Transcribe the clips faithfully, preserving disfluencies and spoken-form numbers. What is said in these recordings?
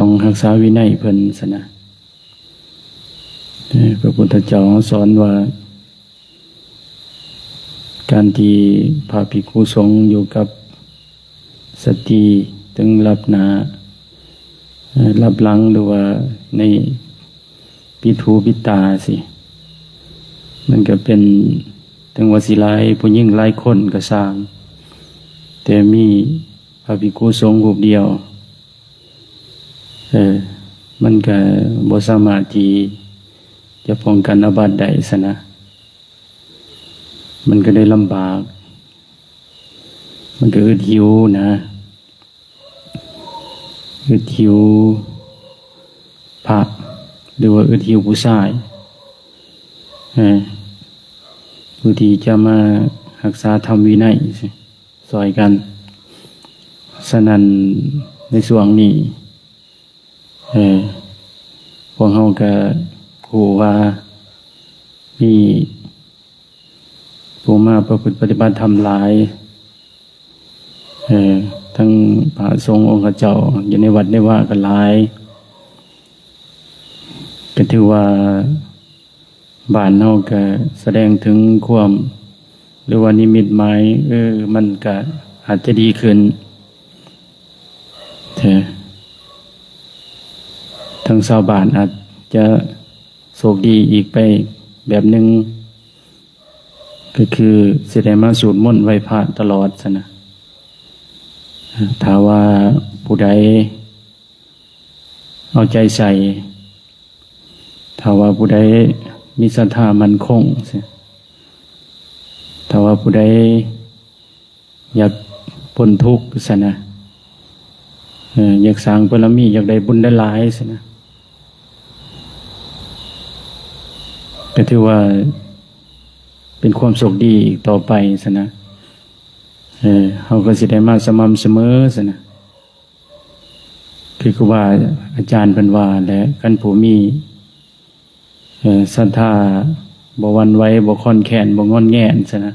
ต้องรักษาวินัยเพิ่นซะนะ เออ พระพุทธเจ้าสอนว่า การที่พระภิกขุสงฆ์อยู่กับสตรี ถึงหลับหน้า เอ่อ หลับหลัง หรือว่าในปิดหูปิดตาสิ มันก็เป็น ถึงว่าสิหลายผู้หญิงหลายคนก็ซ่าง แต่มีพระภิกขุสงฆ์รูปเดียว เออ มันก็บ่สามารถที่จะป้องกันอาบัติได้ซะนะ มันก็ได้ลำบาก มันก็อึดหิวนะ อึดหิวพระ หรือว่าอึดหิวผู้ชาย เออ ผู้ที่จะมารักษาธรรมวินัยซอยกัน ฉะนั้นในช่วงนี้ เออ พวกเฮาก็ฮู้ว่ามีผู้มาประพฤติปฏิบัติธรรมหลาย เออ ทั้งพระสงฆ์องค์เจ้าอยู่ในวัดในวาก็หลาย ก็ถือว่า บ้านเฮาก็แสดงถึงความ หรือว่านิมิตหมาย เออ มันก็อาจจะดีขึ้น เถอะ ทั้งชาวบ้านอาจจะโชคดีอีกไปแบบหนึ่ง ก็คือสิได้มาสวดมนต์ไหว้พระตลอดซะนะ ถ้าว่าผู้ใดเอาใจใส่ ถ้าว่าผู้ใดมีศรัทธามั่นคงซะ ถ้าว่าผู้ใดอยากพ้นทุกข์ซะนะ เออ อยากสร้างบารมี อยากได้บุญหลายๆซะนะ ก็ถือว่าเป็นความโชคดีอีกต่อไปซะนะ เออ เฮาก็สิได้มาสม่ำเสมอซะนะ คือครูบาอาจารย์เพิ่นว่าแหละ คันผู้มี เอ่อ ศรัทธาบ่หวั่นไหว บ่คลอนแคลน บ่งอนแงนซะนะ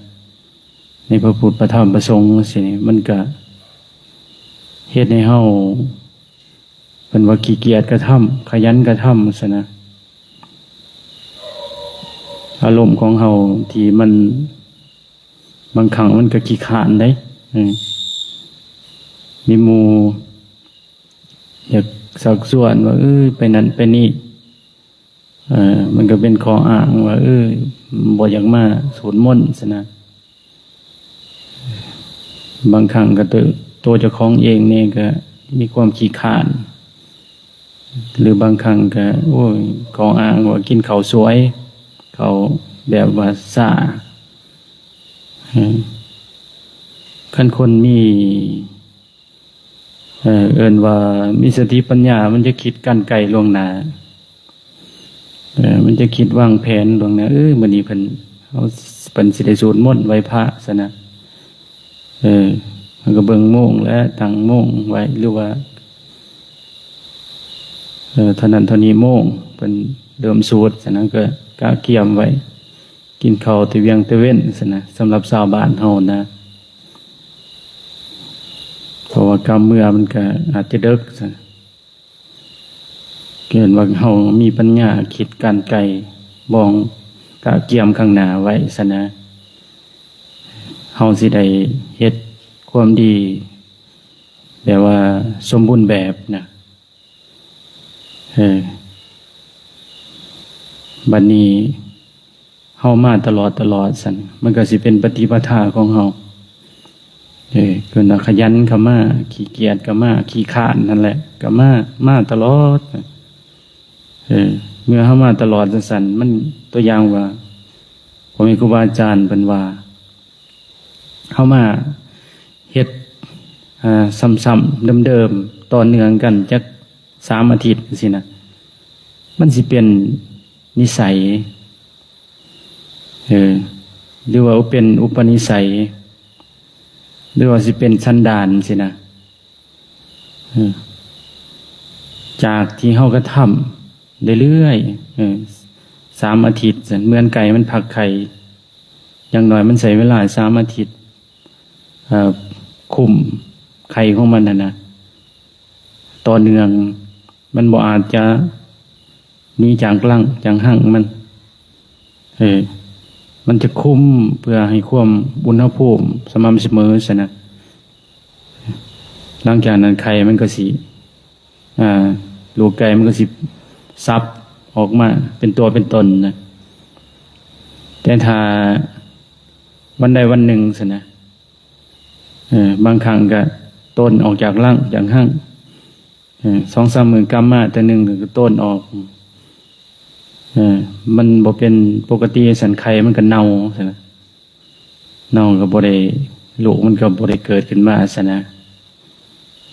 ในพระพุทธพระธรรมพระสงฆ์สิ มันก็เฮ็ดให้เฮา เพิ่นว่าขี้เกียจกระทำ ขยันกระทำซะนะ อารมณ์ของเฮาที่มัน บางครั้งมันก็ขี้คร้านเด้ อืม มีหมู่อยากชักชวนว่า เอ้ย ไปนั่นไปนี่ เอ่อ มันก็เป็นข้ออ้างว่า เออ บ่อยากมาสวดมนต์ซะนะ บางครั้งก็ตัว ตัวเจ้าของเองนี่ก็มีความขี้คร้าน หรือบางครั้งก็ โอ้ย ข้ออ้างว่ากินข้าวสวย ข้าวแบบว่าช้า เออ คันคนมี เอ่อ เอิ้นว่ามีสติปัญญา มันจะคิดการไกลล่วงหน้า เอ่อ มันจะคิดวางแผนล่วงหน้า เออ มื้อนี้เพิ่น เฮา เพิ่นสิได้สวดมนต์ไหว้พระซะนะ เออ มันก็เบิ่งโมงและตั้งโมงไว้ หรือว่า เออ เท่านั้นเท่านี้โมง เพิ่นเริ่มสวดซะนะ ก็กะเกียมไว้ กินข้าวแต่เวียงแต่เว็นซะนะ สำหรับชาวบ้านเฮานะ เพราะว่ากำเมือมันก็อาจจะเดิกซะ เกินว่าเฮามีปัญญาคิดการไกล บองกะเกียมข้างหน้าไว้ซะนะ เฮาสิได้เฮ็ดความดี แบบว่าสมบูรณ์แบบนะ เออ บัดนี้เฮามาตลอดตลอดซั่น มันก็สิเป็นปฏิปทาของเฮา เออ คือว่าขยันก็มา ขี้เกียจก็มา ขี้คร้านนั่นแหละ ก็มา มาตลอด เออ เมื่อเฮามาตลอดจั่งซั่น มันตัวอย่างว่า พ่อแม่ครูบาอาจารย์เพิ่นว่า เฮามาเฮ็ด อ่า ซ้ำๆเดิมๆ ต่อเนื่องกันจักสามอาทิตย์จั่งซี้นะ มันสิเป็นนิสัย เออ หรือว่าเป็นอุปนิสัย หรือว่าสิเป็นสันดานซี้นะ เออ จากที่เฮากระทำเรื่อยๆ เออ สามอาทิตย์ซั่น เหมือนไก่มันพักไข่ อย่างน้อยมันใช้เวลาสามอาทิตย์ เอ่อ คุ้มไข่ของมันน่ะนะ ต่อเนื่อง มันบ่อาจจะหนีจากรั้งจากฮั้งมัน เออ มันจะคุมเพื่อให้ความอุณหภูมิสม่ำเสมอซะนะ หลังจากนั้นไข่มันก็สิ อ่า ลูกไก่มันก็สิสับออกมาเป็นตัวเป็นตนนะ แต่ถ้าวันใดวันหนึ่งซะนะ เออ บางครั้งก็โตนออกจากรั้งจากฮั้ง เออ สองสามมื้อกลับมาเทื่อหนึ่งก็โตนออก เออ มันบ่เป็นปกติ สันไข่มันก็เน่าซะนะ เน่าก็บ่ได้ ลูกมันก็บ่ได้เกิดขึ้นมาซะนะ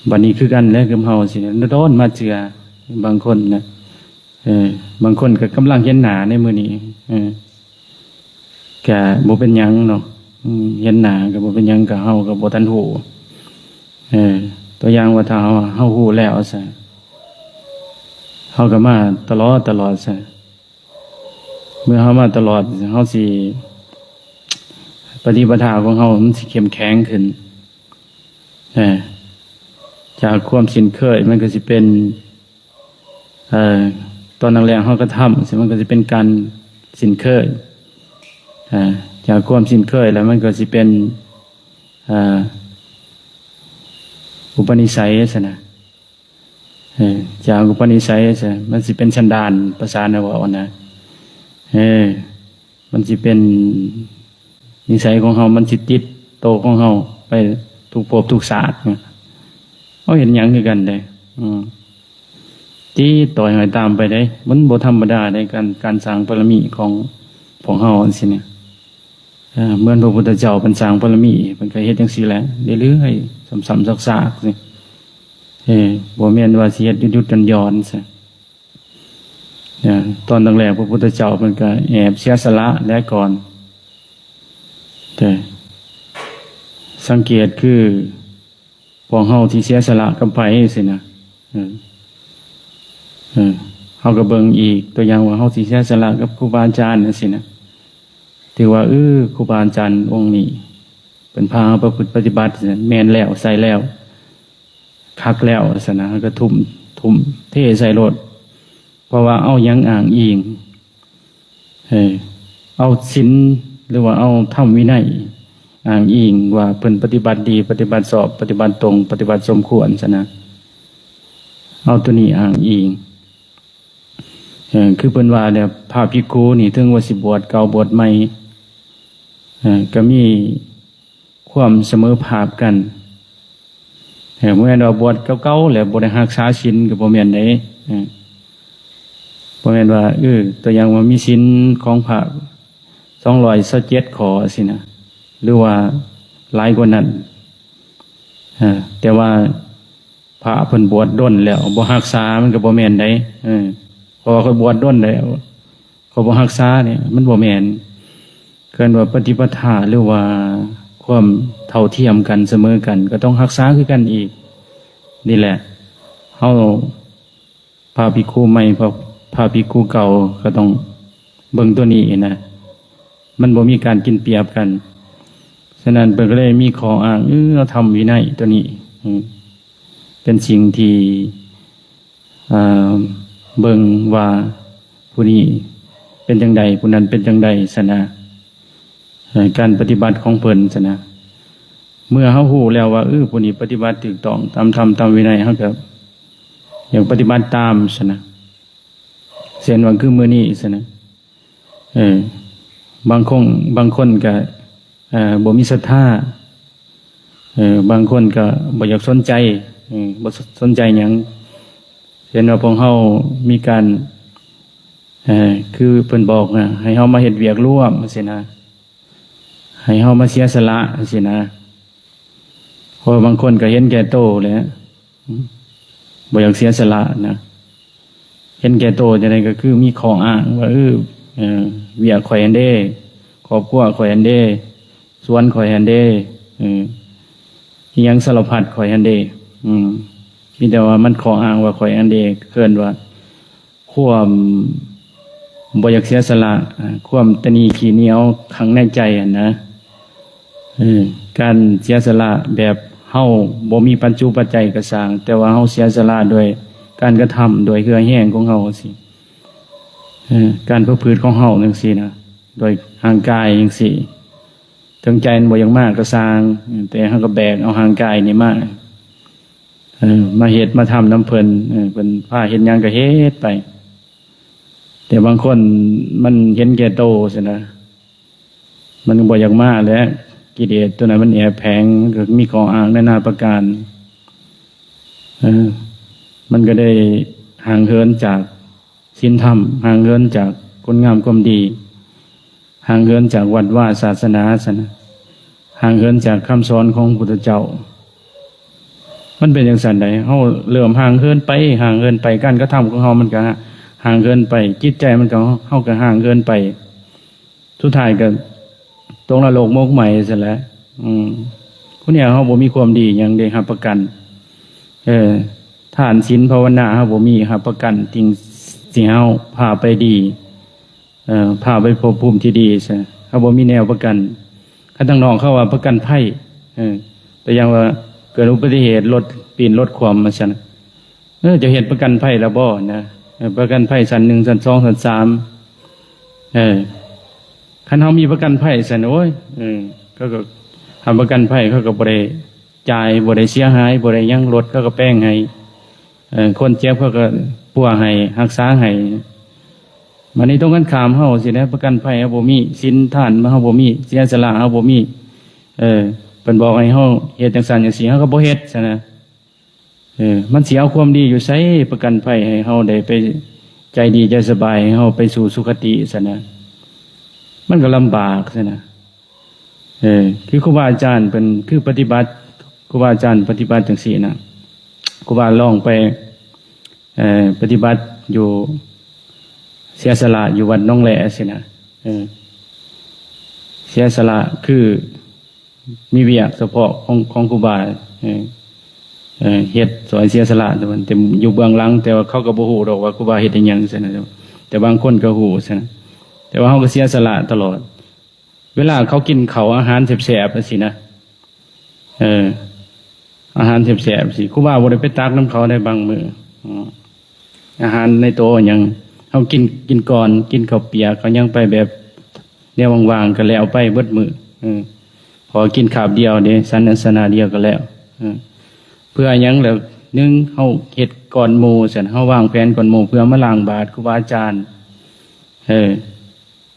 บัดนี้คือกันแหละกับเฮาสินะ โดนมาเจือ บางคนนะ เออ บางคนก็กำลังเห็นหน้าในมื้อนี้ เออ ก็บ่เป็นหยังเนาะ อืม เห็นหน้าก็บ่เป็นหยัง ก็เฮาก็บ่ทันฮู้ เออ ตัวอย่างว่าถ้าเฮา เฮาฮู้แล้วซะ เฮาก็มาตลอดตลอดซะ เมื่อเฮามาตลอด เฮาสิ ปฏิปทาของเฮามันสิเข้มแข็งขึ้น เออ จากความชินเคยมันก็สิเป็น เอ่อ ตอนแรกๆเฮากระทำสิ มันก็สิเป็นการชินเคย เอ่อ จากความชินเคยแล้วมันก็สิเป็น เอ่อ อุปนิสัยซะนะ เออ จากอุปนิสัยซะ มันสิเป็นสันดาน ภาษานะเว้านะ เออ มันสิเป็นนิสัยของเฮา มันสิติดโตของเฮาไปทุกภพทุกชาตินะ เฮาเห็นหยังคือกันเด้ อืม ติดต่อยห้อยตามไปเด้ มันบ่ธรรมดาเด้ การ การสร้างบารมีของพวกเฮาจั่งซี้เนี่ย เออ เหมือนพระพุทธเจ้าเพิ่นสร้างบารมี เพิ่นก็เฮ็ดจั่งซี้แหละ เรื่อยๆ ซ้ำๆซากๆซี่ เออ บ่แม่นว่าสิเฮ็ดหยุดๆหย่อนๆซะ เนี่ย ตอนแรกๆพระพุทธเจ้าเพิ่นก็แอบเสียสละแหละก่อน แต่สังเกตคือ พวกเฮาที่เสียสละกับไผสินะ เออ เออ เฮาก็เบิ่งอีก ตัวอย่างว่าเฮาสิเสียสละกับครูบาอาจารย์จั่งซี้นะ ถือว่า เออ ครูบาอาจารย์องค์นี้ เพิ่นพาเฮาประพฤติปฏิบัติ แม่นแล้ว ใส่แล้ว คักแล้วซะนะ เฮาก็ทุ่ม ทุ่มเทใส่โลด เพราะว่าเอาหยังอ้างอิง เออ เอาศีล หรือว่าเอาธรรมวินัยอ้างอิงว่าเพิ่นปฏิบัติดี ปฏิบัติชอบ ปฏิบัติตรง ปฏิบัติสมควรซะนะ เอาตัวนี้อ้างอิง เออ คือเพิ่นว่าเนี่ย พระภิกขุนี่ถึงว่าสิบวชเก่าบวชใหม่ เออ ก็มีความเสมอภาคกัน เออ บ่แม่นว่าบวชเก่าๆแล้วบ่ได้รักษาศีลก็บ่แม่นเด้ เออ บ่แม่นว่า เออ ตัวอย่างว่ามีศีลของพระสองร้อยซาวเจ็ดข้อสินะ หรือว่าหลายกว่านั้น เออ แต่ว่าพระเพิ่นบวชดนแล้วบ่รักษา มันก็บ่แม่นเด้ เออ เพราะว่าข้อยบวชดนแล้ว ข้อยบ่รักษาเนี่ย มันบ่แม่น เอิ้นว่าปฏิปทา หรือว่าความเท่าเทียมกันเสมอกัน ก็ต้องรักษาคือกันอีก นี่แหละ เฮา พระภิกขุใหม่ พระ พระภิกขุเก่า ก็ต้องเบิ่งตัวนี้นะ มันบ่มีการกินเปรียบกัน ฉะนั้นเพิ่นก็เลยมีข้ออ้าง เออ ธรรมวินัยตัวนี้ อืม เป็นสิ่งที่ อ่า เบิ่งว่าผู้นี้เป็นจั่งใด ผู้นั้นเป็นจั่งใดซะนะ เอ่อ การปฏิบัติของเพิ่นซะนะ เมื่อเฮาฮู้แล้วว่า เออ ผู้นี้ปฏิบัติถูกต้องตามธรรมตามวินัย เฮาก็อยากปฏิบัติตามซะนะ เช่นว่าคือมื้อนี้ซะนะ เออ บางคน บางคนก็ เอ่อ บ่มีศรัทธา เออ บางคนก็บ่อยากสนใจ เออ บ่สนใจหยัง เห็นว่าพวกเฮามีการ เอ่อ คือเพิ่นบอกนะ ให้เฮามาเฮ็ดเวียกร่วมจั่งซี้นะ ให้เฮามาเสียสละจั่งซี้นะ เพราะว่าบางคนก็เห็นแก่โตแหละ อืม บ่อยากเสียสละนะ เห็นแก่โตจั่งใดก็คือมีข้ออ้างว่า เออ เออ เวียกข้อยหั้นเด้ ครอบครัวข้อยหั้นเด้ สวนข้อยหั้นเด้ เออ อิหยังสารพัดข้อยหั้นเด้ อืม มีแต่ว่ามันข้ออ้างว่าข้อยหั้นเด้ เอิ้นว่า ความบ่อยากเสียสละ อ่า ความตะหนี่ขี้เหนียวข้างในใจหั้นนะ เออ การเสียสละแบบเฮาบ่มีปัจจุปัจจัยก็ซ่าง แต่ว่าเฮาเสียสละด้วย การกระทำโดยเหื่อแห้งของเฮาสิเออการประพฤติของเฮาจังซี่นะโดยร่างกายจังซี่ถึงใจมันบ่อยากมาก็ซ่างแต่เฮาก็แบกเอาร่างกายนี่มาเออมาเฮ็ดมาทำนำเพิ่นเออเพิ่นพาเฮ็ดหยังก็เฮ็ดไป แต่บางคนมันเห็นแก่โตซั่นนะมันก็บ่อยากมาแหละกิเลสตัวนั้นมันแอบแฝงมันก็มีข้ออ้างนานาประการเออมันก็ได้ห่างเหินจากศีลธรรมห่างเหินจากคุณงามความดีห่างเหินจากวัดวาศาสนาซั่นนะห่างเหินจากคำสอนของพระพุทธเจ้า มันเป็นจังซั่นใดเฮาเริ่มห่างเหินไปห่างเหินไปการกระทำของเฮามันก็ห่างเหินไปจิตใจมันก็เฮาก็ห่างเหินไปสุดท้ายก็ตกนรกหมกไหม้ซั่นแหละอืมผู้เนี่ยเฮาบ่มีความดีหยังได้รับประกันเออทานศีลภาวนาเฮาบ่มีรับประกันสิ่งสิเฮาพาไปดีเอ่อพาไปภพภูมิที่ดีซะเฮาบ่มีแนวประกันคันทางนอกเขาว่าประกันภัยเออแต่อย่างว่าเกิดอุบัติเหตุรถปีนรถคว่ำมาซั่น เออจะเฮ็ดประกันภัยแล้วบ่นะเออประกันภัยชั้นหนึ่งชั้นสองชั้นสามเออคันเฮามีประกันภัยซั่นโอ้ยเออเขาก็ทำประกันภัยเขาก็บ่ได้จ่ายบ่ได้เสียหายบ่ได้หยังรถเขาก็แปลงให้เออคนเจ็บเขาก็ปัวให้รักษาให้บัดนี้ตรงกันข้ามเฮาสินะประกันภัยเฮาบ่มีศีลทานเฮาบ่มีเสียสละเฮาบ่มีเออเพิ่นบอกให้เฮาเฮ็ดจังซั่นจังซี่เฮาก็บ่เฮ็ดซั่นนะ เออมันสิเอาความดีอยู่ไสประกันภัยให้เฮาได้ไปใจดีใจสบายให้เฮาไปสู่สุคติซั่นนะมันก็ลำบากซั่นนะเออคือครูบาอาจารย์เพิ่นคือปฏิบัติครูบาอาจารย์ปฏิบัติจังซี่นะครูบาลองไปเอ่อปฏิบัติอยู่เสียสละอยู่วัดหนองแหล่ซั่นนะเออเสียสละคือ มีเวียกเฉพาะของของครูบาเออเออเฮ็ดสอยเสียสละแต่มันแต่อยู่เบื้องหลัง แต่ว่าเขาก็บ่ฮู้ดอกว่าครูบาเฮ็ดอิหยังซั่นนะแต่บางคนก็ฮู้ซั่นนะแต่ว่าเขาก็เสียสละตลอด เวลาเขากินข้าวอาหารแซ่บๆจังซี้นะเอออาหารแซ่บๆสิครูบาบ่ได้ไปตักนำเขาได้บางมื้ออืม อาหารในโตะหยังเฮากินกินก่อนกินข้าวเปียกเขายังไปแบบแนวว่างๆก็แล้วไปเบิดมื้อเออพอกินคาบเดียวเด้สันอาสนะเดียวก็แล้วเออเพื่อหยังแล้วหนึ่งเฮาเฮ็ดก่อนหมู่ซั่นเฮาวางแผนก่อนหมู่เพื่อมาล้างบาตรครูบาอาจารย์เออ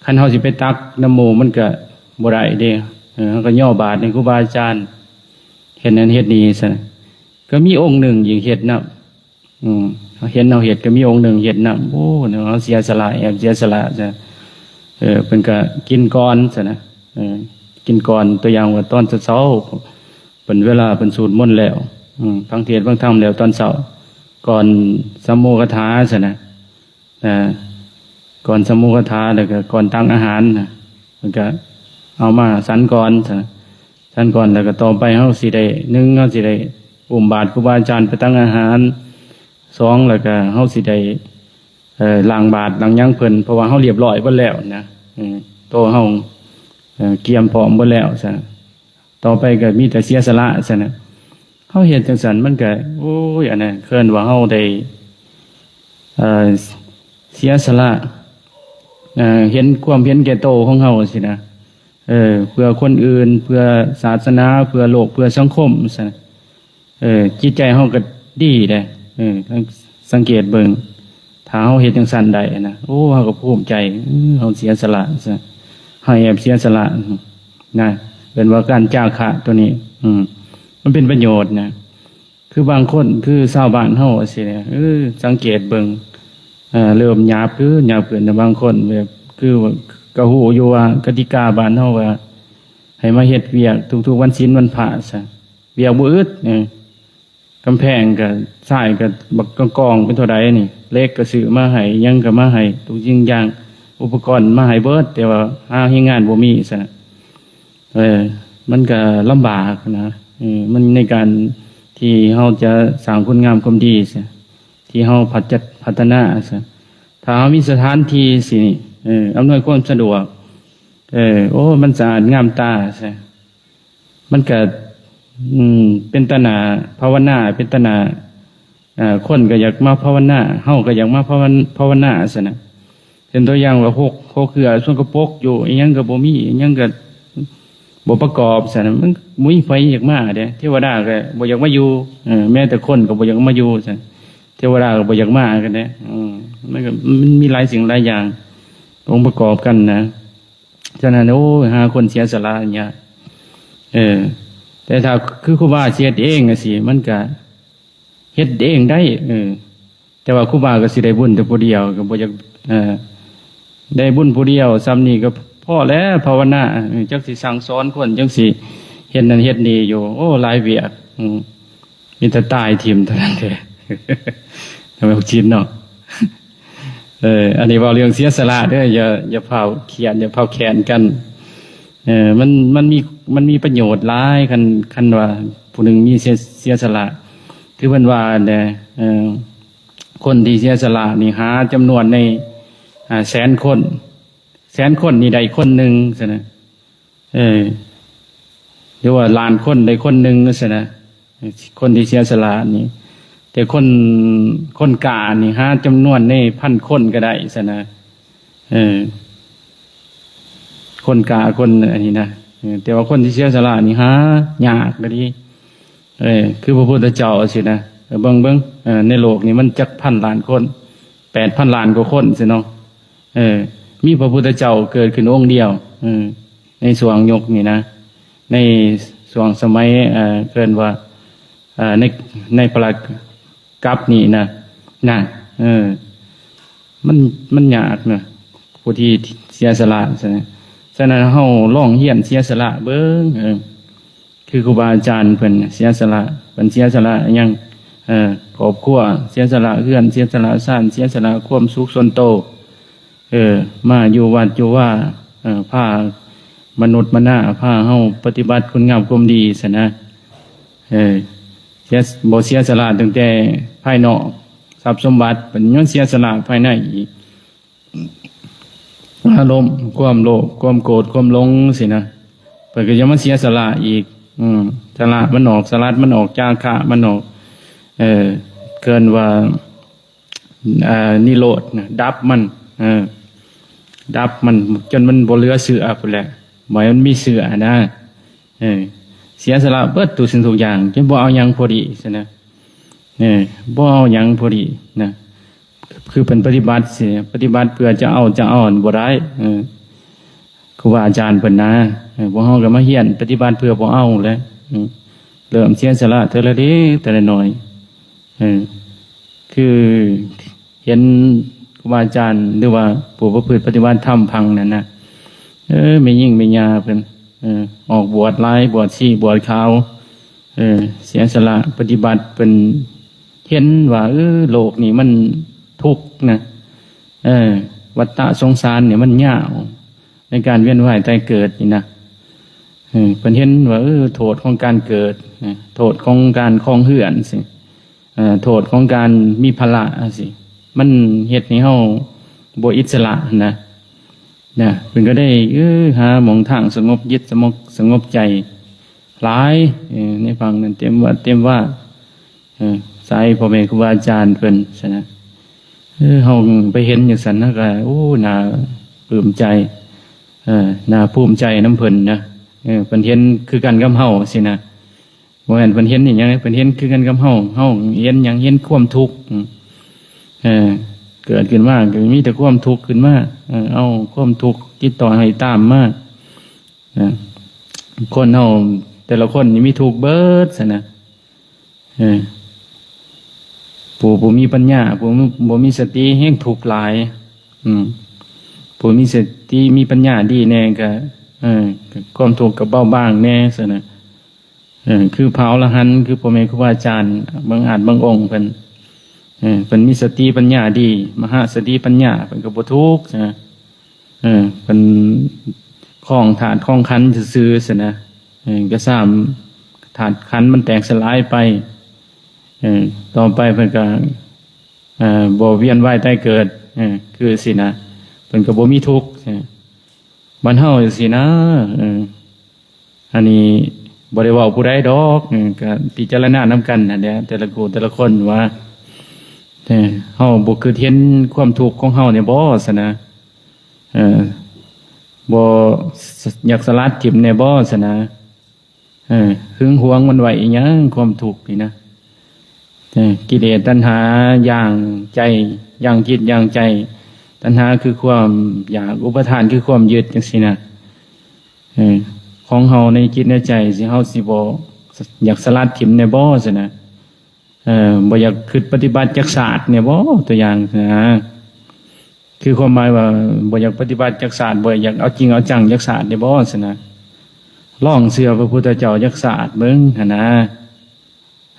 คันเฮาสิไปตักนำหมู่มันก็บ่ได้เด้เออเฮาก็ย่อบาตรให้ครูบาอาจารย์เฮ็ดนั้นเฮ็ดนี้ซั่นก็มีองค์หนึ่งอีกเฮ็ดนำ อืมเฮาเห็นเฮาเฮ็ดก็มีองค์หนึ่งเฮ็ดนำโอ้เนาะเฮาเสียสละแอบเสียสละจ้ะเออเพิ่นก็กินก่อนซั่นนะเออกินก่อนตัวอย่างว่าตอนเช้าๆเพิ่นเวลาเพิ่นสวดมนต์แล้วอืมฟังเทศน์ฟังธรรมแล้วตอนเช้าก่อนสามโมคถาซั่นนะอ่าก่อนสามโมคถาแล้วก็ก่อนตักอาหารนะเพิ่นก็เอามาฉันก่อนซั่นนะ ซั่นก่อนแล้วก็ต่อไปเฮาสิได้หนึ่งเฮาสิได้อุ้มบาตรครูบาอาจารย์ไปตักอาหารสองแล้วก็เฮาสิได้เอ่อล้างบาตรล้างหยังเพิ่นเพราะว่าเฮาเรียบร้อยเบิดแล้วนะเออโตเฮาเอ่อเกียมพร้อมเบิดแล้วซะต่อไปก็มีแต่เสียสละซะนะเฮาเฮ็ดจั่งซั้นมันก็โอ้ยอันนั้นเคิ้นว่าเฮาได้เอ่อเสียสละเอ่อเห็นความเห็นแก่โตของเฮาสินะ เออเพื่อคนอื่นเพื่อศาสนาเพื่อโลกเพื่อสังคมซะเออจิตใจเฮาก็ดีเด้เออสังเกตเบิ่งถ้าเฮาเฮ็ดจั่งซั้นได้นะโอ้เฮาก็ภูมิใจเออเฮาเสียสละซะเฮาแอบเสียสละนะเป็นว่าการจาคะตัวนี้อืมมันเป็นประโยชน์นะ คือบางคนคือชาวบ้านเฮาสิเนี่ยเออสังเกตเบิ่งเอ่อเริ่มหยาบคือหยาบขึ้นแต่บางคนแบบคือว่าก็ฮู้อยู่ว่ากติกาบ้านเฮาว่าให้มาเฮ็ดเวียกทุกๆวันศีลวันพระซะเวียกบ่อึดเออกำแพงก็ทรายก็บักกองๆเป็นเท่าใดนี่เหล็กก็ซื้อมาให้หยังก็มาให้ทุกสิ่งอย่างอุปกรณ์มาให้เบิดแต่ว่าหาแรงงานบ่มีซะ เออมันก็ลำบากนะเออมันในการที่เฮาจะสร้างคุณงามความดีซะที่เฮาพัฒพัฒนาซะถ้าเฮามีสถานที่สิเอออำนวยความสะดวกเออโอ้มันสะอาดงามตาซะมันก็อืมเป็นตาหน้าภาวนาเป็นตาหน้า อ่า คนก็อยากมาภาวนา เฮาก็อยากมาภาวนา ภาวนาซั่นน่ะ เป็นตัวอย่างว่าหก หกเหือสกปรกอยู่ อิหยังก็บ่มี อิหยังก็บ่ประกอบซั่นน่ะ มันบ่มีไผอยากมาเด้ เทวดาก็บ่อยากมาอยู่ เออ แม้แต่คนก็บ่อยากมาอยู่ซั่น เทวดาก็บ่อยากมากันเด้ อืม มันก็ มันมีหลายสิ่งหลายอย่าง องค์ประกอบกันนะ ฉะนั้น โอ้ย หาคนเสียสละยาก เออ แต่ถ้าคือครูบาสิเฮ็ดเองจั่งซี้ มันก็เฮ็ดเองได้ เออ แต่ว่าครูบาก็สิได้บุญแต่ผู้เดียว ก็บ่อยาก เออ ได้บุญผู้เดียว ส่ำนี้ก็พอแล้ว ภาวนา เออ จักสิสั่งสอนคน จักสิเฮ็ดนั่นเฮ็ดนี่อยู่ โอ้ หลายเวียก อืม มีแต่ตายถิ่มเท่านั้นเด้ ทำไมบอกชินเนาะ เออ อันนี้เว้าเรื่องเสียสละเด้อ อย่า อย่าพาวเขียน อย่าพาวแขนกัน เออ มัน มันมี มันมีประโยชน์หลาย คัน คันว่าผู้หนึ่งมีเสีย เสียสละ คือเพิ่นว่าเนี่ย เออ คนที่เสียสละนี่หาจำนวนใน อ่า แสนคน แสนคนนี่ได้คนหนึ่งซั่นนะ เออ หรือว่าล้านคนได้คนหนึ่งซั่นนะ คนที่เสียสละนี่ แต่คน คนกล้านี่หาจำนวนในพันคนก็ได้ซั่นนะ เออ คนกล้าคนอันนี้นะ เออ แต่ว่าคนที่เสียสละนี่หายากก็ดี เออ คือพระพุทธเจ้าสินะ เออ เบิ่ง เบิ่ง เออ ในโลกนี้มันจักพันล้านคน แปดพันล้านกว่าคนสิเนาะ เออ มีพระพุทธเจ้าเกิดขึ้นองค์เดียว เออ ในช่วงยุคนี้นะ ในช่วงสมัย เอ่อ เอิ้นว่า เอ่อ ใน ในพระกัปนี้นะ นะ เออ มัน มันยากนะ ผู้ที่เสียสละ ฉะนั้น ฉะนั้นเฮาลองเฮียนเสียสละเบิ่ง เออ คือครูบาอาจารย์เพิ่นเสียสละ เพิ่นเสียสละหยัง เอ่อ ครอบครัว เสียสละเฮือน เสียสละซาน เสียสละความสุขส่วนโต เออ มาอยู่วัดอยู่วา เอ่อ พามนุษย์มนา พาเฮาปฏิบัติคุณงามความดีซั่นนะ เออ เสีย บ่เสียสละตั้งแต่ภายนอก ทรัพย์สมบัติ เพิ่นยังเสียสละภายในอีก อารมณ์ ความโลภ ความโกรธ ความหลงสินะ เพิ่นก็ยังมาเสียสละอีก อืม สละมันออก สลัดมันออก จาคะมันออก เออ เกินว่า เอ่อ นิโรธนะ ดับมัน เออ ดับมัน จนมันบ่เหลือเสื้อพู้นแหละ บ่ให้มันมีเสื้อนะ เออ เสียสละเบิดทุกสิ่งทุกอย่าง จนบ่เอาหยังพอดีซั่นนะ เออ บ่เอาหยังพอดีนะ คือเพิ่นปฏิบัติสิ ปฏิบัติเพื่อจะเอาจะเอาบ่ได้ เออ ครูบาอาจารย์เพิ่นนะ เออ พวกเฮาก็มาเฮียนปฏิบัติเพื่อบ่เอาแหละ เออ เริ่มเสียสละเทื่อละเล็กเทื่อละน้อย เออ คือเห็นครูบาอาจารย์ หรือว่าผู้ประพฤติปฏิบัติธรรมพังนั่นนะ เออ แม่หญิงแม่ย่าเพิ่น เออ ออกบวชหลาย บวชชี บวชขาว เออ เสียสละปฏิบัติ เพิ่นเห็นว่า เออ โลกนี่มันทุกข์นะ เออ วัฏฏะสงสารเนี่ยมันยาว ในการเวียนว่ายตายเกิดนี่นะ เออ เพิ่นเห็นว่า เออ โทษของการเกิดนะ โทษของการครองเฮือนสิ เอ่อ โทษของการมีภาระจั่งซี้ มันเฮ็ดให้เฮาบ่อิสระนะ นะ เพิ่นก็ได้ เออ หาหม่องทางสงบจิตสงบ สงบใจหลาย เออ ในฝั่งนั้นเต็มวัดเต็มวา เออ สายพ่อแม่ครูบาอาจารย์เพิ่นซั่นนะ เออ เฮาไปเห็นจั่งซั่นนะก็ โอ้ น่าปลื้มใจ เออ น่าภูมิใจนำเพิ่นนะ เออ เพิ่นเห็นคือกันกับเฮาสินะ บ่แม่นเพิ่นเห็นอีหยัง เพิ่นเห็นคือกันกับเฮา เฮาเห็นหยัง เห็นความทุกข์ อืม เออ เกิดขึ้นมาก็มีแต่ความทุกข์ขึ้นมา เออ เอาความทุกข์ติดต่อให้ตามมา นะ คนเฮาแต่ละคนนี่มีทุกข์เบิดซั่นนะ เออ ผู้บ่มีปัญญา ผู้บ่มีสติแฮงทุกข์หลาย อืม ผู้มีสติมีปัญญาดีแน่ก็ เออ ความทุกข์ก็เบาบางแน่ซั่นนะ เออ คือพระอรหันต์ คือพ่อแม่ครูบาอาจารย์ บางอาจบางองค์เพิ่น เออ เพิ่นมีสติปัญญาดี มหาสติปัญญา เพิ่นก็บ่ทุกข์นะ เออ เพิ่นครองธาตุครองขันธ์ซื่อๆซั่นนะ เออ ก็สามธาตุขันธ์มันแตกสลายไป เออ ต่อไปเพิ่นก็ เออ บ่เวียนว่ายตายเกิด เออ คือสินะ เพิ่นก็บ่มีทุกข์ เออ บ้านเฮาจั่งซี้นะ เออ อันนี้บ่ได้เว้าผู้ใดดอก เออ ก็พิจารณานำกันนั่นแหละ แต่ละผู้แต่ละคนว่า แต่เฮาบ่คิดเห็นความทุกข์ของเฮาเนี่ยบ่ซะนะ เออ บ่อยากสลัดถิ่มเนี่ยบ่ซะนะ เออ หึงหวงมันไว้อีหยัง ความทุกข์นี่นะ เออ กิเลสตัณหาย่างใจ ย่างจิตย่างใจ ตัณหาคือความอยาก อุปาทานคือความยึดจังซี่นะ เออ ของเฮาในจิตในใจสิ เฮาสิบ่อยากสลัดถิ่มแน่บ่ซะนะ เออ บ่อยากคิดปฏิบัติจักชาติแน่บ่ ตัวอย่างนะ คือความหมายว่าบ่อยากปฏิบัติจักชาติ บ่อยากเอาจริงเอาจังจักชาติแน่บ่ซะนะ ลองเชื่อพระพุทธเจ้าจักชาติเบิ่งหั่นนะ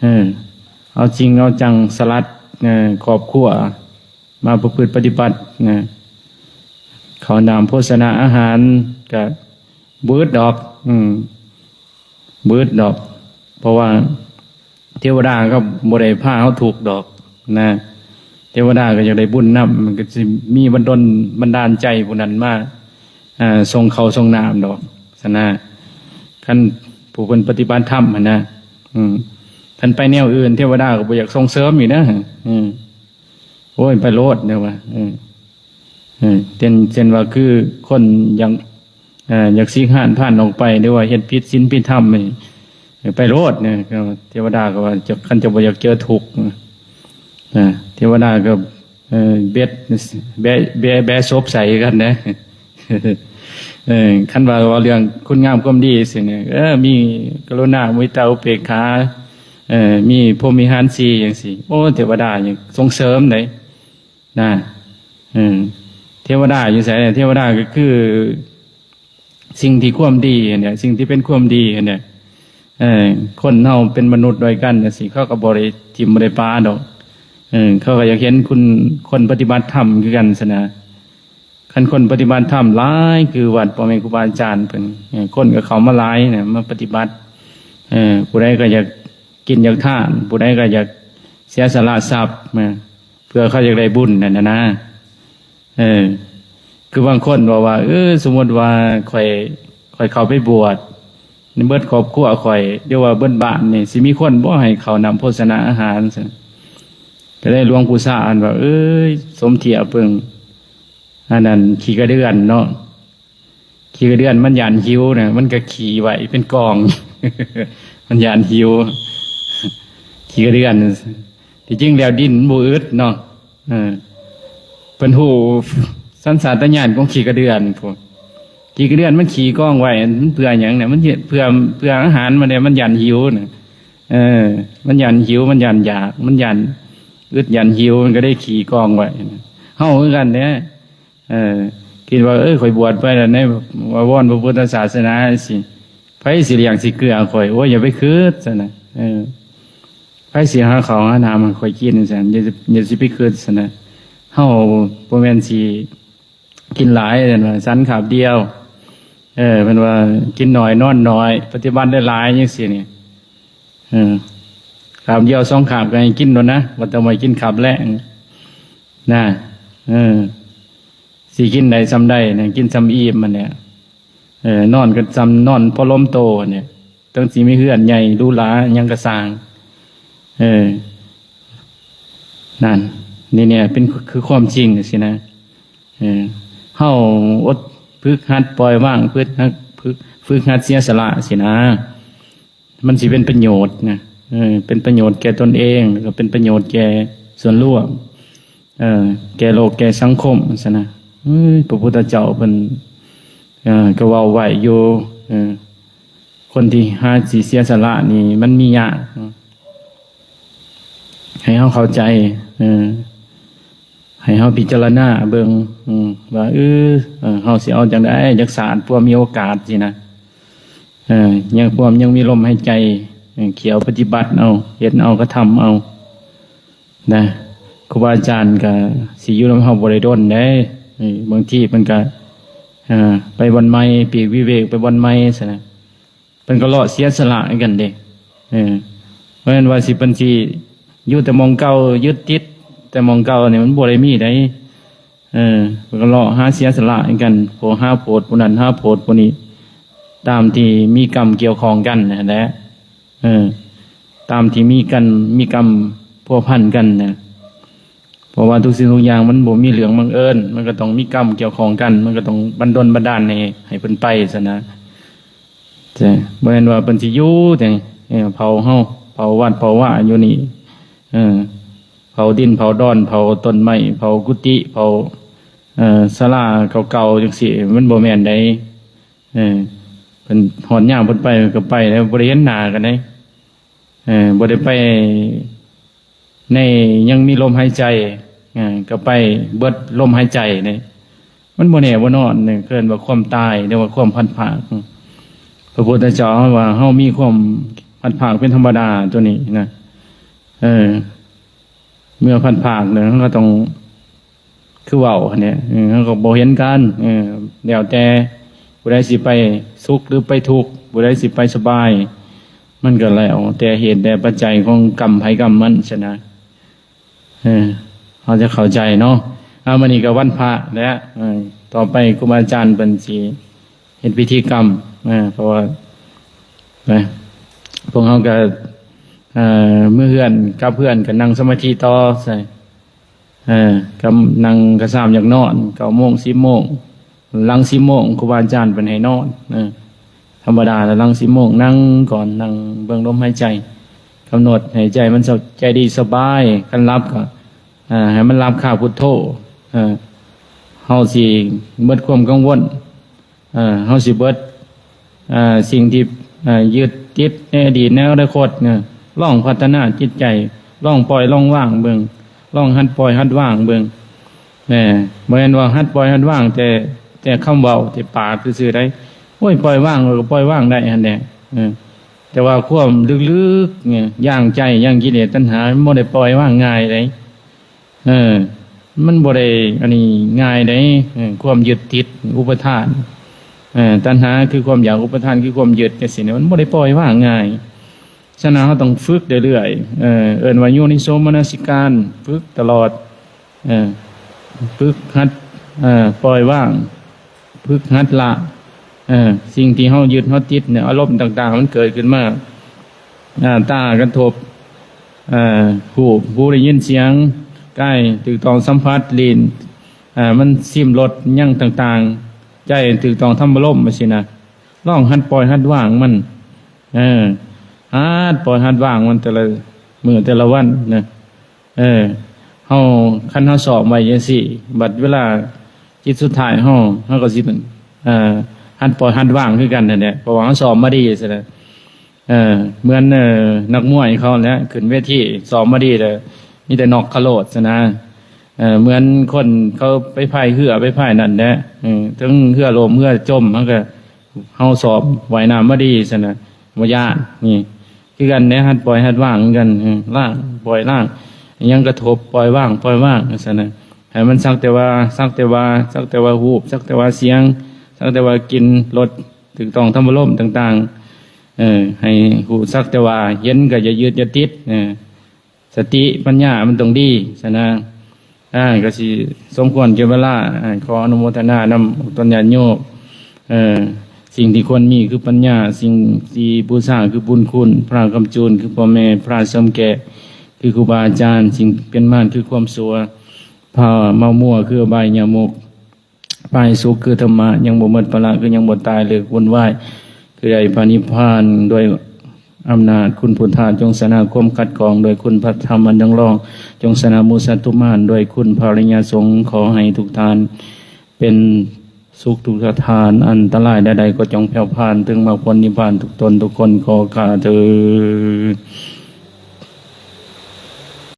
เออ เอาจริงเอาจังสลัด เออ ครอบครัว มาประพฤติปฏิบัตินะ ข้าวน้ำโภชนาอาหารก็บ่อึดดอก อืม บ่อึดดอก เพราะว่าเทวดาก็บ่ได้พาเฮาทุกข์ดอกนะ เทวดาก็อยากได้บุญนำ มันก็สิมีบันดลบันดาลใจผู้นั้นมา อ่า ส่งข้าวส่งน้ำดอกซะนะ คันผู้เพิ่นปฏิบัติธรรมหั่นนะ อืม คันไปแนวอื่น เทวดาก็บ่อยากส่งเสริมอีกนะ อืม โอ้ย ไปโลดเนี่ยว่า เออ เออ เช่น เช่นว่าคือคนอยาก เอ่อ อยากสิกหานพานออกไป หรือว่าเฮ็ดผิดศีลผิดธรรมนี่ เออ ไปโลดเนี่ย ก็เทวดาก็ว่า เจ้า คันเจ้าบ่อยากเจอทุกข์ อ่า เทวดาก็ เอ่อ เบ็ด แบะ แบะ แบะศพใส่กันนะ เออ คันว่า ว่าเรื่องคุณงามความดีสิเนี่ย เออ มีกรุณา มุทิตา อุเบกขา เออ มีพรหมวิหารสี่จังซี่ โอ้ เทวดายังส่งเสริมเด้ นะ เออ เทวดาอยู่ไสเนี่ย เทวดาก็คือ สิ่งที่ความดีเนี่ย สิ่งที่เป็นความดีเนี่ย เออ คนเฮาเป็นมนุษย์ด้วยกันจังซี่ เขาก็บ่ได้ถิ่มบ่ได้ปาดอก เออ เขาก็อยากเห็นคุณ คนปฏิบัติธรรมคือกันซะนะ คันคนปฏิบัติธรรมหลาย คือวัดพ่อแม่ครูบาอาจารย์เพิ่น เออ คนก็เข้ามาหลายนะ มาปฏิบัติ เออ ผู้ใดก็อยากกินอยากทาน ผู้ใดก็อยากเสียสละทรัพย์นะ เพื่อเขาอยากได้บุญนั่นนะนะ เออ คือบางคนบอกว่า เออ สมมติว่าข่อย ข่อยเข้าไปบวช เบิดครอบครัวข่อย หรือว่าเบิดบ้านนี่ สิมีคนบ่ให้ข้าวน้ำโภชนาอาหารซั่น ก็ได้หลวงปู่ชาอ่านว่า เอ้ย สมเทียบเบิ่ง อันนั้นขี้กระเดื่อนเนาะ ขี้กระเดื่อนมันย้านหิวนะ มันก็ขี้ไว้เป็นกอง มันย้านหิว ขี้กระเดื่อน ที่จริงแล้วดินมันบ่อึดเนาะ เออ เพิ่นฮู้สัญชาตญาณของขี้กระเดื่อนพวก ขี้กระเดื่อนมันขี้กองไว้ มันเพื่อหยังเนี่ย มันเฮ็ดเพื่อ เพื่ออาหารมันเนี่ย มันย้านหิวน่ะ เออ มันย้านหิว มันย้านอยาก มันย้านอึดย้านหิว มันก็ได้ขี้กองไว้นะ เฮาคือกันเนี่ย เออ คิดว่า เออ ข่อยบวชไปแล้ว ในว่าวอนพระพุทธศาสนาสิ ไผสิเลี้ยงสิเกื้อข่อย โอ้ย อย่าไปคิดซั่นนะ เออ ไผสิหาข้าวหาน้ำให้ข่อยกินซั่น อย่า อย่าสิไปคิดซั่นนะ เฮาบ่แม่นสิกินหลายซั่นว่า ฉันคาบเดียว เออ เพิ่นว่ากินน้อยนอนน้อย ปฏิบัติหลายๆจังซี่นี่ เออ คาบเดียวสองคาบก็ให้กินโลดนะ บ่ต้องไปกินคาบแลงนะ เออ สิกินได้ส่ำใดนะ กินส่ำอิ่มมันเนี่ย เออ นอนก็ส่ำนอนพอล้มโตเนี่ย ต้องสิมีเฮือนใหญ่หรูหราหยังก็ซ่าง เออ นั่น นี่เนี่ย เป็น คือความจริงสินะ เออ เฮาอด ฝึกหัดปล่อยวาง ฝึกหัด ฝึก ฝึกหัดเสียสละสินะ มันสิเป็นประโยชน์นะ เออ เป็นประโยชน์แก่ตนเอง แล้วก็เป็นประโยชน์แก่ส่วนรวม เออ แก่โลกแก่สังคมซั่นนะ เอ้ย พระพุทธเจ้าเพิ่น เออ ก็เว้าไว้อยู่ เออ คนที่หาสิเสียสละนี่มันมียาก ให้เฮาเข้าใจ เออ ให้เฮาพิจารณาเบิ่ง อืม ว่า เออ เออ เฮาสิเอาจั่งใดจักชาติ พวกมีโอกาสสินะ เออ ยัง พวกยังมีลมหายใจ เออ เขียวปฏิบัติเอา เฮ็ดเอา กระทำเอา นะ ครูบาอาจารย์ก็สิอยู่นำเฮาบ่ได้ดนเด้ เออ บางทีเพิ่นก็ เออ ไปบ่อนใหม่ ปลีกวิเวกไปบ่อนใหม่ซั่นนะ เพิ่นก็เลาะเสียสละคือกันเด้ เออ เพราะฉะนั้นว่าสิเพิ่นสิอยู่แต่หม่องเก่า ยึดติดแต่หม่องเก่านี่มันบ่ได้มีใด เออ เพิ่นก็เลาะหาเสียสละคือกัน ผู้หาโผดผู้นั้นหาโผดผู้นี้ ตามที่มีกรรมเกี่ยวข้องกันนั่นแหละ เออ ตามที่มีกัน มีกรรมพัวพันกันนะ เพราะว่าทุกสิ่งทุกอย่างมันบ่มีเรื่องบังเอิญ มันก็ต้องมีกรรมเกี่ยวข้องกัน มันก็ต้องบันดลบันดาลให้ให้เพิ่นไปซั่นนะ แต่บ่แม่นว่าเพิ่นสิอยู่แต่เออเผาเฮาเผาวัดเผาวาอยู่นี่ เออ เผาดินเผาดอนเผาต้นไม้เผากุฏิเผา เอ่อ ศาลาเก่าๆจังซี่ มันบ่แม่นได๋ เออ เพิ่นฮอดยามเพิ่นไปก็ไปแล้ว บ่ได้เห็นหน้ากันได๋ เออ บ่ได้ไปในยังมีลมหายใจ เออ ก็ไปเบิดลมหายใจได๋ มันบ่แน่บ่นอนนี่ เอิ้นว่าความตาย หรือว่าความพลัดพราก พระพุทธเจ้าว่าเฮามีความพลัดพรากเป็นธรรมดาตัวนี้นะ เออ เมื่อพลัดพรากเนี่ย เฮาก็ต้อง คือเว้าหั้นแหละ เออ เฮาก็บ่เห็นกัน เออ แล้วแต่ผู้ใดสิไปสุขหรือไปทุกข์ ผู้ใดสิไปสบาย มันก็แล้วแต่เหตุแต่ปัจจัยของกรรมไผกรรมมันซะนะ เออ เฮาจะเข้าใจเนาะ อ่า มื้อนี้ก็วันพระแล้ว เออ ต่อไปครูบาอาจารย์เพิ่นสิเฮ็ดพิธีกรรม เออ เพราะว่า นะ พวกเฮาก็ เอ่อ มื้อเฮือน กลับเฮือนก็นั่งสมาธิต่อ ใช่ เออ ก็นั่งก็ซ้ำอยากนอน เก้าโมง สิบโมง หลัง สิบโมง ครูบาอาจารย์เพิ่นให้นอน เออ ธรรมดาแล้วหลัง สิบโมง นั่งก่อน นั่งเบิ่งลมหายใจ กำหนดให้ใจมันสบ- ใจดีสบาย คันหลับก็ อ่า ให้มันหลับคาพุทโธ เออ เฮาสิเบิดความกังวล เออ เฮาสิเบิด เอ่อ สิ่งที่ เอ่อ ยึดติดในอดีตในอนาคตเนี่ย ลองพัฒนาจิตใจ ลองปล่อยลองวางเบิ่ง ลองหัดปล่อยหัดวางเบิ่ง แหม บ่แม่นว่าหัดปล่อยหัดวางแต่ แต่คำเว้า แต่ปากซื่อๆได๋ โอ้ย ปล่อยวาง ก็ปล่อยวางได้หั่นแหละ เออ แต่ว่าความลึกๆเนี่ย ย่างใจ ย่างกิเลสตัณหา มันบ่ได้ปล่อยวางง่ายได๋ เออ มันบ่ได้อันนี้ง่ายได๋ เออ ความยึดติด อุปาทาน เออ ตัณหาคือความอยาก อุปาทานคือความยึดจังซี้นะ มันบ่ได้ปล่อยวางง่าย ฉะนั้นเราต้องฝึกเรื่อยๆ เออ เอิ้นว่าโยนิโสมนสิการ ฝึกตลอด เออ ฝึกหัด เออ ปล่อยวาง ฝึกหัดละ เออ สิ่งที่เรายึดเราติดเนี่ย อารมณ์ต่างๆ มันเกิดขึ้นมา อ่า ตากระทบ เอ่อ รูป หูได้ยินเสียง กายถูกต้องสัมผัส ลิ้น อ่า มันซิมรสหยังต่างๆ ใจถูกต้องธรรมารมณ์จังซี้นะ ลองหัดปล่อยหัดวางมัน เออ หัดปล่อยหัดวางมันแต่ละมื้อแต่ละวันนะ เออ เฮา คันเฮาซ้อมไว้จังซี้ บัดเวลาจิตสุดท้ายเฮา เฮาก็สิ เอ่อ หัดปล่อยหัดวางคือกันนั่นแหละ เพราะว่าเฮาซ้อมมาดีซั่นน่ะ เออ เหมือน เอ่อ นักมวยเขาแหละ ขึ้นเวทีซ้อมมาดีแล้ว มีแต่น็อกเขาโลดซั่นนะ เออ เหมือนคนเขาไปพายเรือไปพายนั่นแหละ เออ ถึงเรือล่มเรือจม มันก็ เฮาซ้อมว่ายน้ำมาดีซั่นน่ะ บ่ย้าน นี่ คือกันเด้ หัดปล่อยหัดวางคือกัน เออ ล้าง ปล่อยล้าง อิหยังกระทบ ปล่อยวาง ปล่อยวางซั่นน่ะ ให้มันสักแต่ว่า สักแต่ว่า สักแต่ว่ารูป สักแต่ว่าเสียง สักแต่ว่ากลิ่น รส ถูกต้องธรรมารมณ์ต่างๆ เออ ให้รู้สักแต่ว่า เห็นก็อย่ายึดอย่าติด เออ สติปัญญามันต้องดีซั่นนะ อ่า ก็สิสมควรแก่เวลา อ่า ขออนุโมทนานำต้นญาติโยม เอ่อ สิ่งที่ควรมีคือปัญญา สิ่งที่บูชาคือบุญคุณ พระคำจูนคือพ่อแม่ พระสมแก่คือครูบาอาจารย์ สิ่งเป็นมารคือความชั่ว พระเมามัวคืออบายยมุก พระให้สุขคือธรรมะ ยังบ่หมดภาระคือยังบ่ตาย เลิกวุ่นวาย คือได้พระนิพพาน ด้วยอำนาจคุณพุทธะ จงชนะความขัดข้อง ด้วยคุณพระธรรมอันยังรอง จงชนะหมู่สัตว์ทุกมาร ด้วยคุณพระอริยสงฆ์ ขอให้ทุกท่านเป็นสุขทุกสถาน อันตรายใดๆก็จงแผ่วพราน ถึงมรรคผลนิพพานทุกตนทุกคน ขอข้าเถิด